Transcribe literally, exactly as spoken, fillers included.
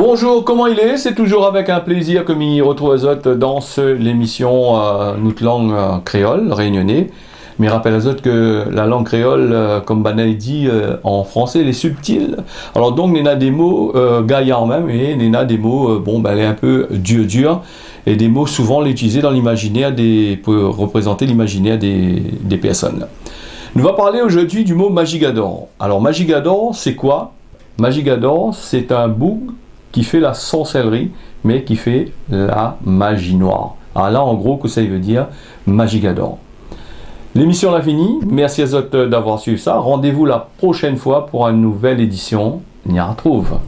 Bonjour, koman i lé ? Sé toujour avèk in plézir ke mi retrouv azot dan se, lémisyon, euh, Nout lang, euh, kréol, rényoné. Mi rapèl azot ke la lang kréol, euh, kom banna i di, euh, an fransé, lé sibtil. Alor donk, néna dé mo, euh, gayar mèm, é néna dé mo, euh, bon, bin, lé in pé dir, dir, é dé mo souvan lé itilizé dan limazinèr dé, pou reprézant limazinèr dé, dé pèrsone. Nou va parl zordi di mo majigador. Alor, majigador, sé koi ? Majigador, sé in boug ki fé la sorsèlri, mé ki fé la maji noir. Ala, an gro, kosa i vé dir majigador. Lémisyon la fini. Mèrsi azot, euh, d'avoir suiv sa. Randévou la proshèn foi pou in nouvèl édisyon. Ni artrouv.